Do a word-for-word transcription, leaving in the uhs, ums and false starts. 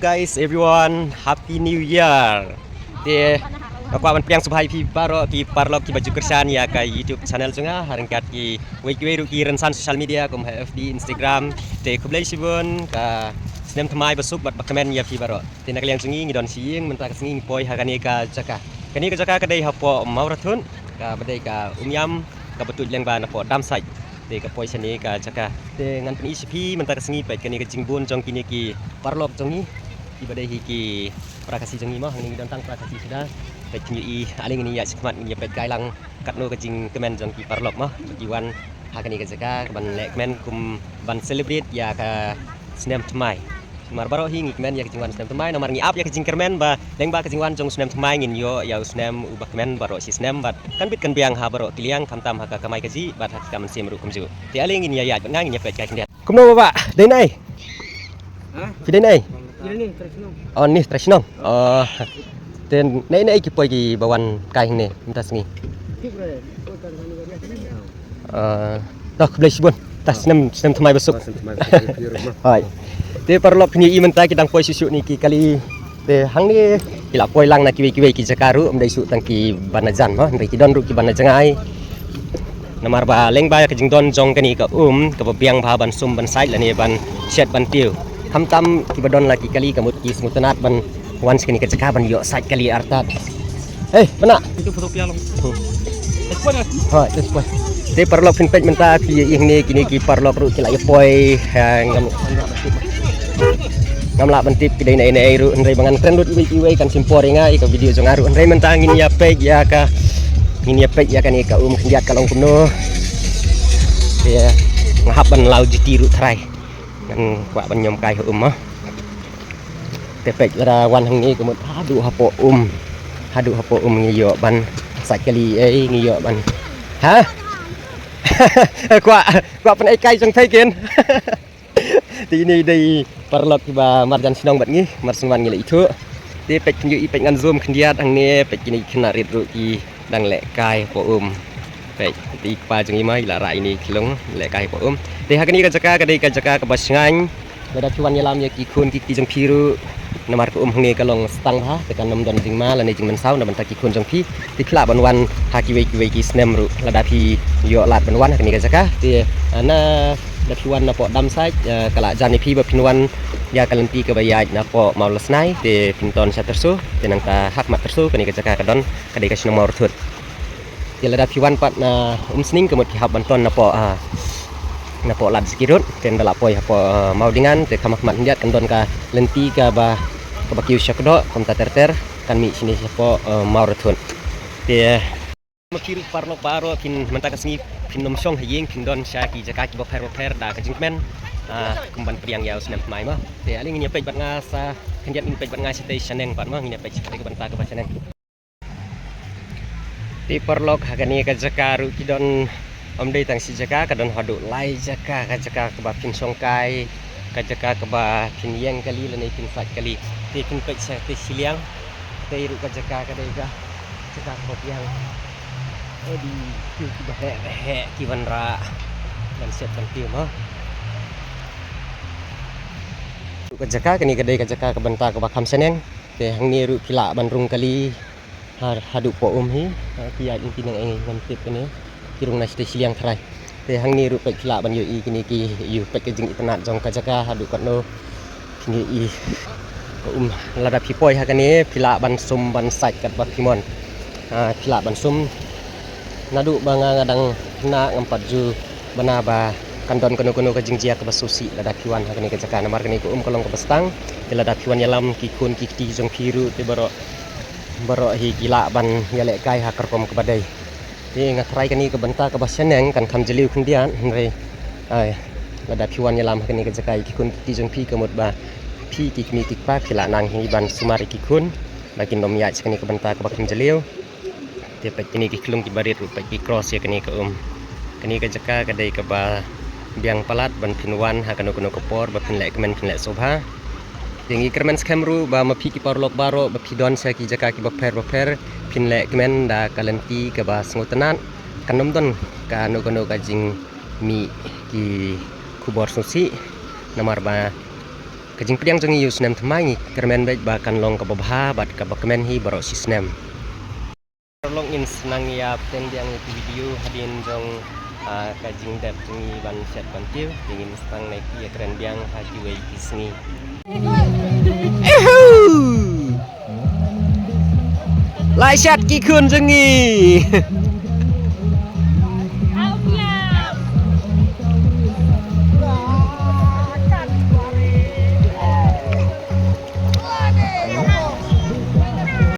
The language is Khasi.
Guys, everyone, Happy New Year. Te nga kwah ban pdiang sngewbha ïa phi baroh ki paralok kiba ju kyrshan ïa ka YouTube channel jong nga, ha ryngkat kiwei kiwei ruh ki rynsan social media kum ha F B, Instagram. Te khublei shibun, ka snem thymmai basuk bad bakmen ïa phi baroh. Te na ka liang jong ngi ngi don shi ïing, mynta ka sngi ngi poi ha kane ka jaka. Kane ka jaka ka dei hapoh Mawrathun, kaba dei ka umïam kaba tuid lyngba napoh Damsait. Te ka poi shane ka jaka. Te ngan pyni sha phi mynta ka sngi, peit kane ka jingbun jong kine ki paralok jong ngi, kiba dei hi ki para Khasi jong ngi mo, hangne ngi don tang para Khasi suda. Peit, phin ïohi, ale ngin ïa shakhmat ngin ïa peit kai lang katno ka jingkmen jong ki paralok mo, ki wan ha kane ka jaka ban leh kmen kum ban celebrate ïa ka snem thymmai. Namar baroh hi ngi kmen ïa ka jingwan snem thymmai, namar ngi ap ïa ka jingkyrmen ba lyngba ka jingwan jong u snem thymmai ngin ïoh ïa u snem uba kmen baroh shi snem bad kan bit kan biang ha baroh ki liang, khamtam ha ka kamai kajih bad ha ka kam mynsiem ruh kumjuh. Te ale ngin ïa ïaid bad nga, ngin ïa peit kai khyndiat. Kumno baba? Dei naei? Ha? Phi dei naei? Ine ni, trai shnong. Oh, ni trai shnong. Oh. Te naei naei ki poi kiba wan kai hangne mynta sngi? Ki bre, poi kan kan ni. Ah, to, khublei shibun. Te snem, snem thymmai basuk. Oh, snem thymmai basuk. Hooid. Te paralok, phin ïohi mynta ki dang poi shuh shuh ne ki kali. Te hangne ki la poi lang na kiwei kiwei ki jaka ruh, ym dei shuh tang kiba na jan mo, hynrei ki don ruh kiba na jngai. Namar ba lyngba ka jingdon jong kane ka um kaba biang bha ban sum ban sait lane ban shet ban tiew. Khamtam kiba don la ki kali ka mut ki sngewtynnat ban wan sha kane ka jaka ban ïoh sait kali artat. Hei, mana? Itu foto pia long. Hmm. Hooid, itu poi. Te paralok, phin peit mynta phi ïohi hangne kine ki paralok ruh ki la ïa poi, ha, ngam, ngam lah ban tip ki dei naei naei ruh, hynrei ba ngan kren lut iwei iwei kan shim por ïa nga ïa ka video jong nga ruh, hynrei mynta ngin ïa peit ïa ka, ngin ïa peit ïa kane ka um khyndiat ka long kumno. Te nga hap ban law juti ruh trai. Ngan kwah ban ñiom kai ha um mo. Te peit lada wan hangne ka mut haduh hapoh um. Haduh hapoh um ngi ïoh ban sait kali ei, ngi ïoh ban. Ha? Kwah, kwah pynei kai jong phi ken. Te ine dei paralok kiba marjan shnong bad ngi, mar shen wan ngi la ithuh. Te peit, phin ïohi, peit ngan zoom khyndiat hangne, peit kine ki khynnah rit ruh ki dang leh kai hapoh um. Peit, te i kpa jong i ma i la rah ine i khlung leh kai hapoh um. Te ha kane ka jaka ka dei ka jaka kaba shngaiñ. Lada phi wan ïalam ïa ki khun ki kti jong phi ruh, namar ka um hangne ka long stang bha, te kan ym don jingma lane jingmynsaw na bynta ki khun jong phi. Te phi lah ban wan ha kiwei kiwei ki snem ruh lada phi ïoh lad ban wan ha kane ka jaka. Te, ah, na, lada phi wan napoh Damsait, ah, ka la jan ïa phi ba phin wan ïa ka lynti kaba ïaid napoh Mawlasnai, te phin ton sha Tyrso, te nangta ha khmat Tyrso kane ka jaka ka don, ka dei ka shnong Mawrathun. Te lada phi wan pat na Umsning ka mut phi hap ban ton napoh, ah, napoh Ladskirut, te ynda la poi hapoh, ah, Mawdingan, te kham ha khmat khyndiat kan don ka lynti kaba, kaba kiew sha kdoh, kumta ter ter, kan mih shane shapoh, ah, Mawrathun. Te ma phi ruh paralok baroh phin, mynta ka sngi phin ym shong ha ïing, phin don sha ki jaka kiba pher bapher da ka jingkmen, ah, kum ban pdiang ïa u snem thymmai mo. Te ale ngin ïa peit bad nga sa khyndiat, ngin peit bad nga shatei shaneng pat mo, ngin ïa peit shatei ka bynta kaba shaneng. Te paralok, ha kane ka jaka ruh ki don, ym dei tang shi jaka, ka don haduh lai jaka, ka jaka kaba phin shong kai, ka jaka kaba phin ïeng kali lane phin sait kali. Te phin peit sha te shiliang, te ruh ka jaka ka dei ka jaka kaba biang. Adi, ki, kiba heh, heh, ki wanrah ban shet ban tiew mo. Ruh ka jaka kane ka dei ka jaka ka bynta kaba kham shaneng. Te hangne ruh phi lah ban rung kali. Ha, haduh poh um hi, ha, ki ïaid lynti nang eng ngam tip kane. Ki rung na shatei shiliang tharai. Te hangne ruh peit phi lah ban ïohi kine ki, ïoh peit ka jingitynnat jong ka jaka haduh katno. Phin ïohi ka um, lada phi poi ha kane phi lah ban sum ban sait katba phi mon. Ha, phi lah ban sum. Naduh ba nga, nga dang khynnah ngam pat ju bana ba kan don kano kano ka jingjia kaba sngewsih lada phi wan ha kane ka jaka, namar kane ka um ka long kaba stang. Te lada phi wan ïalam ki khun ki kti jong phi ruh te baroh, baroh hi ki lah ban ïalehkai ha ka rukom kaba dei. Te nga tharai kane ka bynta kaba shaneng kan kham jylliew khyndiat, hynrei, ai, lada phi wan ïalam ha kane ka jaka ïa ki khun ki kti jong phi ka mut ba phi ki kmie ki kpa phi lah nang hi ban sumar ïa ki khun ba kin ym ïaid sha kane ka bynta kaba kham jylliew. Te peit kine ki khlung kiba rit ruh peit ki cross ïa kane ka um. Kane ka jaka ka dei kaba biang palat ban phin wan ha kano kano ka por ba phin leh kmen phin leh sngewbha. Te ngi kyrmen skhem ruh ba ma phi ki paralok baroh ba phi don sha ki jaka kiba pher bapher phin leh kmen da ka lynti kaba sngewtynnat. Kan ym don kano kano ka jingmih ki khubor sngewsih namar ba Ka jingpdiang jong ngi ïa u snem thymmai ngi kyrmen beit ba kan long kaba bha bad kaba kmen hi baroh shi snem. Paralok, ngin sa nang ïa pynbiang ïa ki video hadien jong ah, ka jingdep jong ngi ban shet ban tiew. Te ngin sa nang ïa ki ïa kren biang ha kiwei ki sngi. Ehu! Lai shat ki khun jong ngi.